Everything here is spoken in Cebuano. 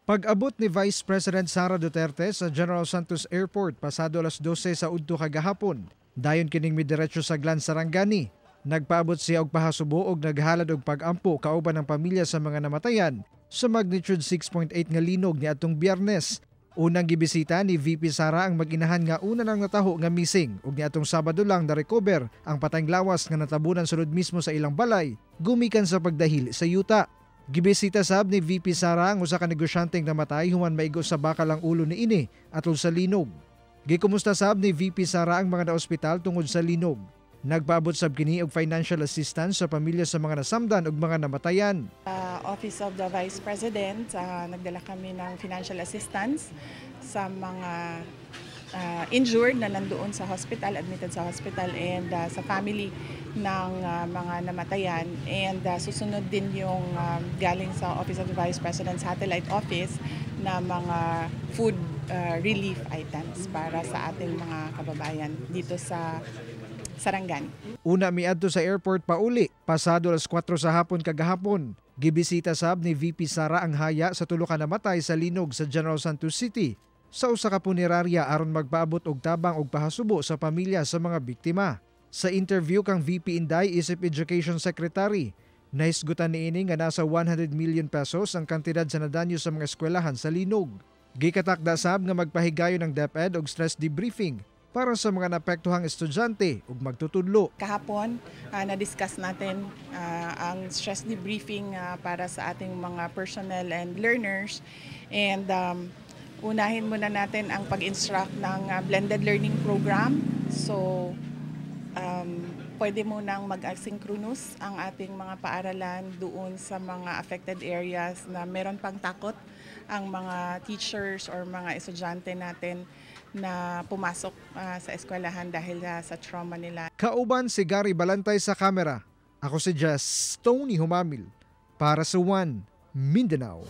Pag-abot ni Vice President Sara Duterte sa General Santos Airport pasado alas 12 sa udto kagahapon, dayon kining midiretso sa Glan Sarangani. Nagpaabot siya og pahasubo og naghalad og pag-ampo kauban ang pamilya sa mga namatayan sa magnitude 6.8 nga linog niadtong Biyernes. Unang gibisita ni VP Sara ang mag-inahan nga una nang nataho nga missing ug niadtong Sabado lang na-recover ang patayng lawas nga natabunan sulod mismo sa ilang balay gumikan sa pagdahil sa yuta. Gibisita sab ni VP Sara ang usa ka negosyanteng namatay human maigo sa bakal ang ulo niini atol sa linog. Gikumusta sab ni VP Sara ang mga naospital tungod sa linog. Nagpaabot sab kini og financial assistance sa pamilya sa mga nasamdan ug mga namatayan. Office of the Vice President, nagdala kami ng financial assistance sa mga injured na nandoon sa hospital, admitted sa hospital, and sa family ng mga namatayan. And susunod din yung galing sa Office of the Vice President Satellite Office na mga food relief items para sa ating mga kababayan dito sa Sarangani. Una miadto sa airport pauli pasado alas 4 sa hapon kagahapon. Gibisita sab ni VP Sara ang haya sa tulo ka namatay sa linog sa General Santos City sa usa ka punerarya aron magpaabot og tabang og pahasubo sa pamilya sa mga biktima. Sa interview kang VP Inday isip Education Secretary, nahisgutan niini nga nasa 100 million pesos ang kantidad sa nadanyo sa mga eskwelahan sa linog. Gikatakda sab nga magpahigayon ng DepEd og stress debriefing para sa mga naapektuhang estudyante ug magtutudlo. Kahapon, na-discuss natin ang stress debriefing para sa ating mga personnel and learners. And unahin muna natin ang pag-instruct ng blended learning program. So, pwede munang mag-asynchronous ang ating mga paaralan doon sa mga affected areas na meron pang takot ang mga teachers or mga estudyante natin na pumasok sa eskwelahan dahil sa trauma nila. Kauban si Gary Balantay sa kamera. Ako si Jess Tony Humamil para sa One Mindanao.